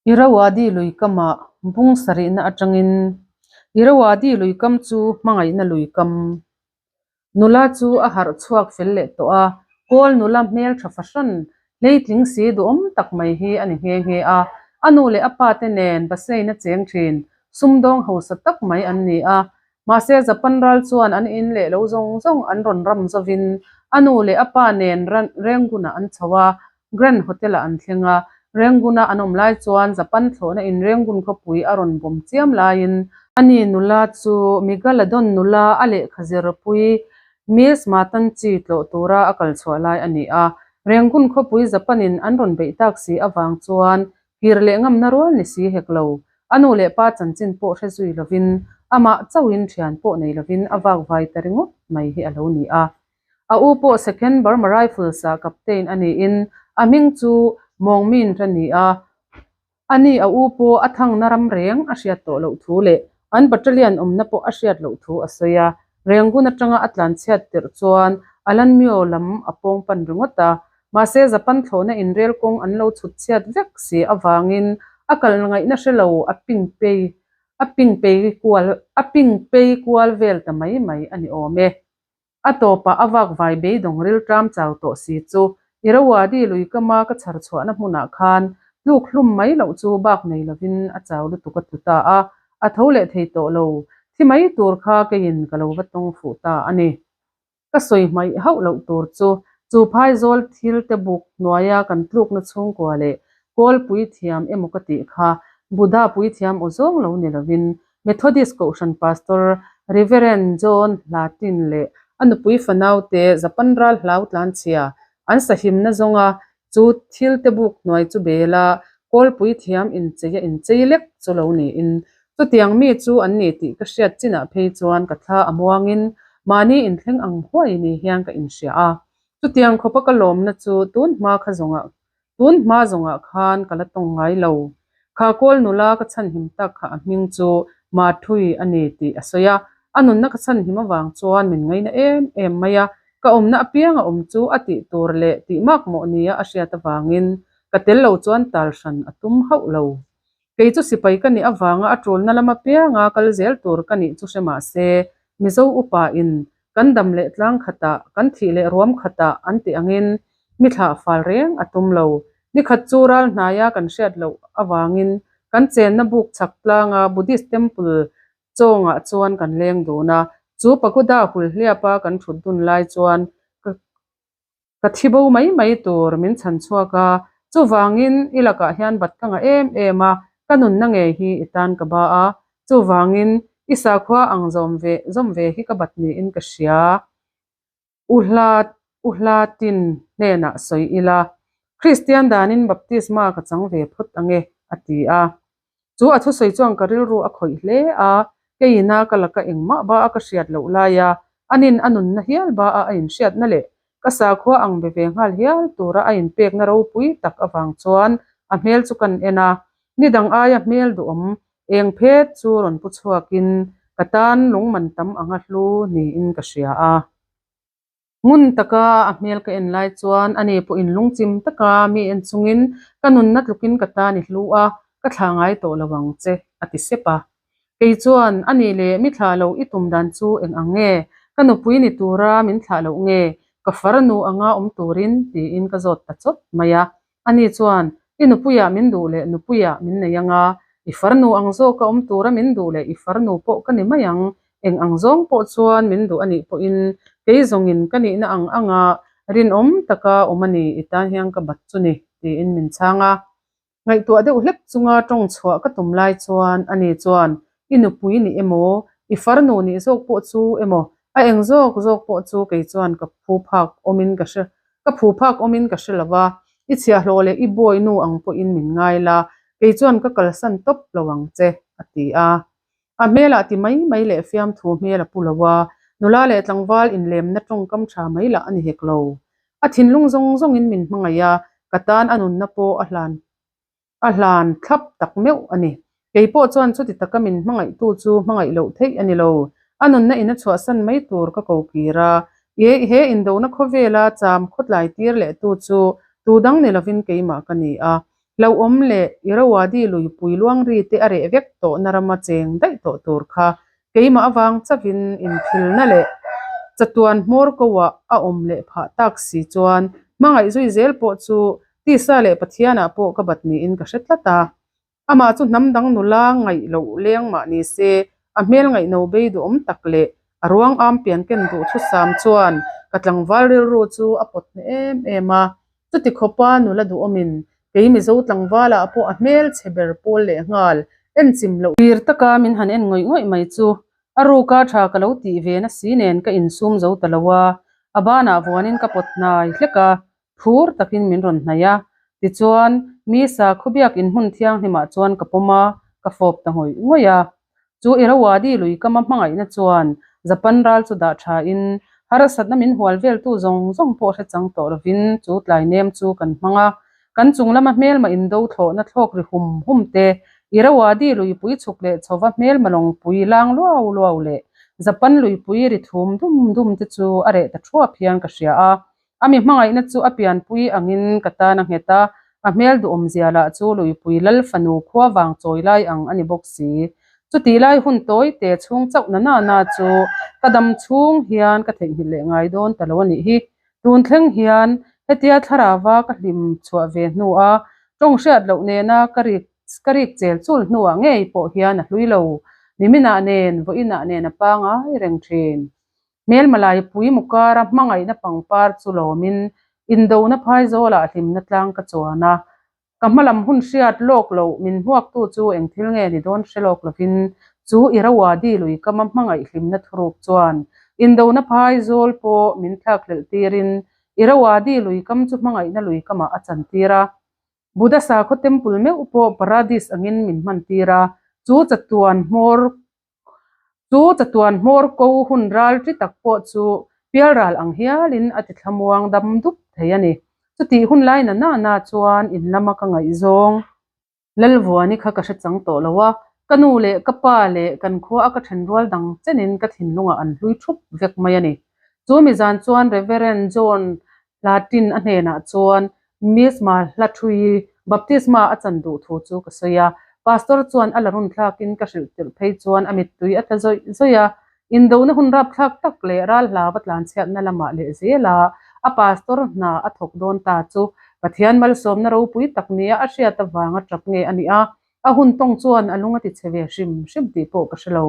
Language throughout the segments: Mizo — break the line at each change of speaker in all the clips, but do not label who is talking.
Irrawaddy luikamah bung sarihna atangin Irrawaddy luikam chu hmangaihna luikam. Nula chu a harh chhuak fel leh tawh a, kawl nula hmeltha fahran hleitling si duhawm tak mai hi a ni nghe nghe a. A nu leh a pa te nen Basein a cheng thin, sumdawng hausa tak mai an ni a. Mahse Japan ral chuan an in leh lo zawng zawng an rawn ram zovin a nu leh a pa nen Rangoon-ah an chho a, Grand Hotel-ah an thleng a, Rangoon-a an awm lai chuan Japan thlawhna in Rangoon khawpui a rawn bawm chiam laiin ani nula chu Megalodon nula a lehkha zirpui Miss Matanchi tlawh tura a kal chhuah lai a ni a. Rangoon khawpui Japan-in an rawn beih tak si avang chuan kir leh ngamna rual ni si hek lo. A nu leh pa chanchin pawh hre zui lovin amah chauhin thian pawh nei lovin a vakvai ta ringawt mai hi a lo ni a. A u pawh Second Burma Rifles ah captain a niin a hming chu Mawng Min a ni a. Ani a u pawh a thangna ram reng a hriat tawh loh thu leh an battalion awmna pawh a hriat loh thu a sawi a. Rangoon atanga a tlanchhiat tirh chuan Alanmyo lam a pawng pan ringawt a. Mahse Japan thlawhna inrel kawng an lo chhut chhiat vek si avangin a kal ngaihna hre lo a ping pei a ping pei kual a ping pei kual vel ta mai mai a ni awm e. A tawpah a vak vai beidawng rilṭam chau tawh si chu Irrawaddy lui kama ka chhar chhuahna hmunah khan tluk hlum mai loh chu bak nei lovin a chau lutuk a tlu ta a, a tho leh thei tawh lo. Thi mai tur kha keiin ka lo va tawng fuh ta a ni. Ka sawi hmaih hauh loh tur chu chu phaizawl thil te buk hnuaia kan tlukna chhungkua leh kawl puithiam emaw ka tih kha Buddha puithiam aw zawng lo ni lovin Methodist Kohhran Pastor Reverend John Hlatin leh a nupui fanaute Japan ral hlau tlanchhia an sahimna zawnga chu thil te buk hnuai chu bela kawlpui thiam inchei a inchei lek chu lo niin chutiang mi chu an ni tih ka hriat chinah phei chuan ka thla a muangin mahni inthleng ang huai ni hian ka inhria a. Chutiang khawpa ka lawmna chu tun hma kha zawngah Tun hma zawngah khan ka la tawng ngai lo. Kha kawl nula ka chhanhim tak kha a hming chu Mathui a ni tih a sawi a. A nunna ka chhanhim avang chuan min ngaina em em mai a. Ka awmna apiang a awm chu a tih tur leh tih makmawh nia a hriat avangin ka tel lo chuan tal hran a tum hauh lo. Kei chu sipai ka nih avanga a tulna lam apianga kal zel tur ka nih chu hre mah se, Mizo upa in kan dam leh tlang khatah, kan thih leh ruam khatah an tih angin mi thlah fal reng a tum lo. Nikhat chu ral hnaia kan hriat loh avangin kan chenna buk chhak tlanga Buddhist temple chawngah chuan kan leng dun a, chu pagoda hulhliapa kan thut dun lai chuan ka Ka thi bo mai mai tur min chhan chhuak a, chuvangin i lakah hian bat ka ngah em em a, ka nunna ngei hi i tan ka ba a, chuvangin i sakhua ang zawm ve zawm ve hi ka bat niin ka hria. U hla u hla tin hnenah sawi ila, Kristian danin baptisma ka chang ve phawt ange, a ti a. Chu a thusawi chuan ka rilru a khawih hle a, keiina ka laka engmah ba a ka hriat loh laia anin a nunna hial ba a a inhriatna leh ka sakhua ang be ve nghal hial tura a inpekna ropui tak avang chuan a hmel chu kan en a, nidang aia hmel duhawm eng phet chu rawn pu chhuakin ka tan lungman tam anga hlu niin ka hria a. Ngun taka a hmel ka en lai chuan ani pawhin lungchim taka mi en chungin ka nunna tlukin ka tan i hlu a, ka thlah ngai tawh lo ang che, a ti sep a. Kei chuan, Ani leh mi thlah loh i tum dan chu eng ang nge? Ka nupui ni tura min thlah loh nge? Ka farnu anga awm turin? tiin ka zawt ta chawt mai a. Ani chuan, I nupuiah min duh leh nupuiah min nei anga, i farnu ang zawka awm tura min duh leh i farnu pawh ka ni mai ang, eng ang zawng pawh chuan min duh anih pawhin kei zawngin ka nihna ang anga rinawm taka awm a ni, i tan hian ka bat chu ni, tiin min chhang a. Ngaihtuah deuh hlek chunga tawng chhuah ka tum lai chuan ani chuan, I nupui nih emaw, i farnu nih zawk pawh chu emaw, a eng zawk zawk pawh chu kei chuan ka phu phak awmin ka hre ka phu phak awmin ka hre lo va, i chhiahhlawh leh i bawi nu ang pawhin min ngai la, kei chuan ka kalsan tawp lo ang che, a ti a. A hmelah ti mai mai leh fiamthu hmel a pu lo a, nula leh tlangval inlemna tawngkam tha mai lah a ni hek lo. A thinlung zawng zawngin min hmangaih a, ka tan a nunna pawh a hlan A hlan thlap tak meuh a ni. Kei pawh chuan chuti taka min hmangaihtu chu hmangaih loh theih a ni lo. A nunna in a chhuahsan mai tur ka ko kir a. Ye he indona khawvela cham khawtlai tir leh tu chu tu dang ni lovin keimah ka ni a. Hlauhawm leh Irrawaddy luipui luangri te a reh vek tawhna rama cheng daih tawh tur kha keimah avang chauhin inthilna leh chatuan hmawr koah a awm leh phah tak si chuan hmangaih zui zel pawh chu tisa leh Pathianah pawh ka bat niin ka hre tlat a. Amah chu hnam dang nula ngaih loh leng mah ni se, a hmel ngaihno bei duhawm tak leh a ruang am pian ken duh thusam chuan ka tlangval rilru chu a pawt hneh em em a. Chuti khawpa nula duhawmin kei Mizo tlangvalah pawh a hmel chhe ber pawl leh nghal en chim loh tir taka min han en ngawih ngawih mai chu a ruka tha ka lo tih ve na si nen ka insum zo ta lo a, a banah vuanin ka pawt hnai hlek a, Phur takin min rawn hnaih a, tichuan mi sakhaw biak inhmun thianghlimah chuan ka pawm a, ka fawp ta ngawih ngawih a. Chu Irrawaddy lui kama hmangaihna chuan Japan ral chu dah thain harsatna min hual veltu zawng zawng pawh hre chang tawh lovin chu tlai nem chu kan hmang a. Kan chung lama hmelma indo thlawhna thlawk ri hum hum te, Irrawaddy luipui chhuk leh chhova hmelma lawngpui lang luau luau leh Japan luipui ri thum dum dum te chu a reh ta thuap hian ka hria a. A mi hmangaihna chu a pianpui angin ka tan a nghet a, a hmel duhawmzia lah chu Luipui Lal fanu khua vang chawi lai ang a ni bawk si. Chutih lai hun tawi te chhung chauh na na na chu ka dam chhung hian ka theihnghilh leh ngai dawn ta lo a nih hi. Tun thleng hian hetia thlarauva ka hlim chhuah ve hnua tawng hriat loh nena ka rik ka rik chel chul hnuah ngei pawh hian a hlui lo. Miminah nen, vawiinah nen a pangai reng thin. Hmelmalaipui mukara hmangaihna pangpar chu lawmin indona phaizawlah hlimna tlang ka chuan a. Ka hmalam hun hriat lawk loh min hmuaktu chu eng thil nge ni dawn hre lawk lovin chu Irrawaddy lui kama hmangaih hlimna thuruk chuan indona phaizawl pawh min thlakhlelh tirin Irrawaddy lui kam chu hmangaihna lui kamah a chantir a. Buddha sakhaw temple meuh pawh paradis angin min hmantir a, chu chatuan hmawr Chu chatuan hmawr ko hun ral ṭi tak pawh chu pialral ang hialin a ti thlamuang dam dup thei a ni. Chutih hun lai na na na chuan in lama ka ngaihzawng Lalvuani kha ka hre chang tawh lo a, ka nu leh ka pa leh kan khua a ka ṭhen rual dang chenin ka thinlungah an hlui ṭhup vek mai a ni. Chu mi zan chuan Reverend John Hlatin a hnenah chuan Miss Mahlathui baptisma a chan duh thu chu ka sawi a. Pastor chuan a la run thlakin ka hrilh tirh phei chuan a mittui a tla zawih zawih a. Indona hun rapthlak tak leh ral hlava tlanchhiatna lamah leh zela a pastor hna a thawk dawn ta chu Pathian malsawmna ropui tak nia a hriat avanga tap nge a nih a, a hun tawng chuan a lung a ti che ve hrim hrim tih pawh ka hre lo.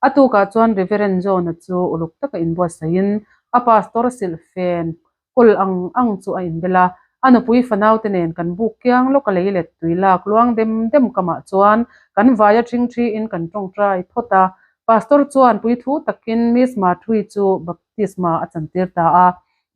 A tukah chuan Reverend John-a chu uluk taka inbuatsaihin a pastor silhfen kawl ang ang chu a inbel a, a nupui fanaute nen kan buk kiang lawk a lei let tui lak luang dem dem kamah chuan kan vaia ṭhingṭhiin kan ṭawngṭai phawt a. Pastor chuan puithu takin Miss Mathui chu baptisma a chantir ta a.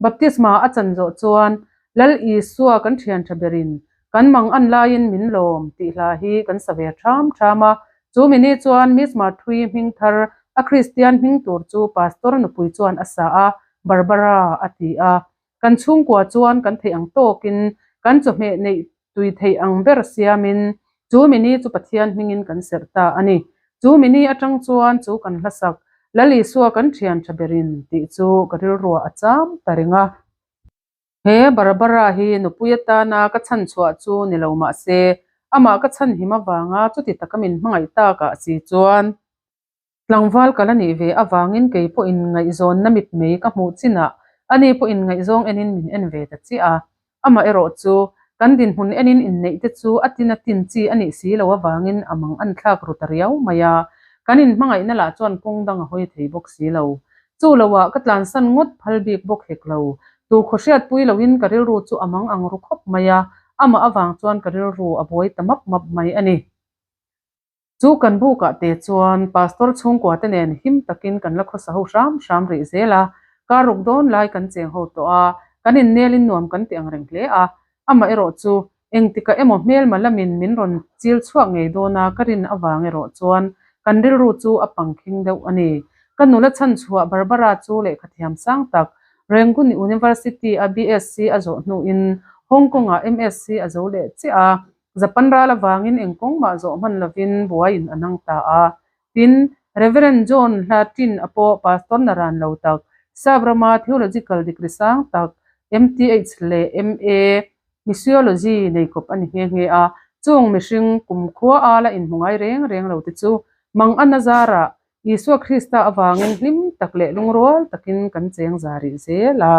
Baptisma a chan zawh chuan Lal Isua kan ṭhian ṭha berin kan mang an laiin min lawm tih hla hi kan sa ve ṭham ṭham a. Chu mini chuan Miss Mathui hming thar a Kristian hming tur chu Pastor nupui chuan a sa a, Barbara a ti a. Kan chhungkua chuan kan theih ang tawkin kan chawhmeh neih tui theih ang ber siamin chu mini chu Pathian hmingin kan serh ta a ni. Chu mini atang chuan chu kan hlasak Lal Isua kan thian tha berin tih chu ka rilruah a cham ta reng a. He Barbara hi nupui atana ka chhan chhuah chu ni lo mah se, amah ka chhan him avanga chuti taka min hmangaih takah si chuan Tlangval ka la nih ve avangin kei pawhin ngaihzawnna mitmei ka hmuh chinah ani pawhin ngaihzawng enin min en ve ta chiah a. Amaherawh chu, kan dinhmun enin inneih te chu a tin a tin chi a nih si lo avangin a mang an thlak ru ta riau mai a. Kan inhmangaihna lah chuan kawng dang a hawi thei bawk si lo. Chu loah ka tlansan ngawt phal bik bawk hek lo. Tu khaw hriatpui loin ka rilru chu a mang ang ru khawp mai a, amah avang chuan ka rilru a buai ta map map mai a ni. Chu kan bukah te chuan Pastor chhungkua te nen him takin kan la khawsa ho hram hram rih zel a, kar ruk dawn lai kan cheng ho tawh a, kan innelin nuam kan ti ang reng hle a. Amaherawh chu engtikah emaw hmelma lamin min rawn chil chhuak ngei dawn a ka rin avang erawh chuan kan rilru chu a pangkhing deuh a ni. Ka nula chhanchhuah Barbara chu lehkha thiam sang tak Rangoon University a BSc a zawh hnuin Hong Kong-ah MSc a zo leh chiah a, Japan ral avangin eng kawng mah zawh hman lovin buaiin a nang ta a. Tin, Reverend John Hla Tin a pawh Pastor na ran lo tak, Sap rama Theological degree sang tak, MTH leh MA, Missiology nei kawp a ni nghe nghe a. Chung mihring kumkhua ala inhmu ngai reng reng lo te chu Mangana zarah Isua Krista avangin hlim tak leh lungrual takin kan cheng za rih zel a.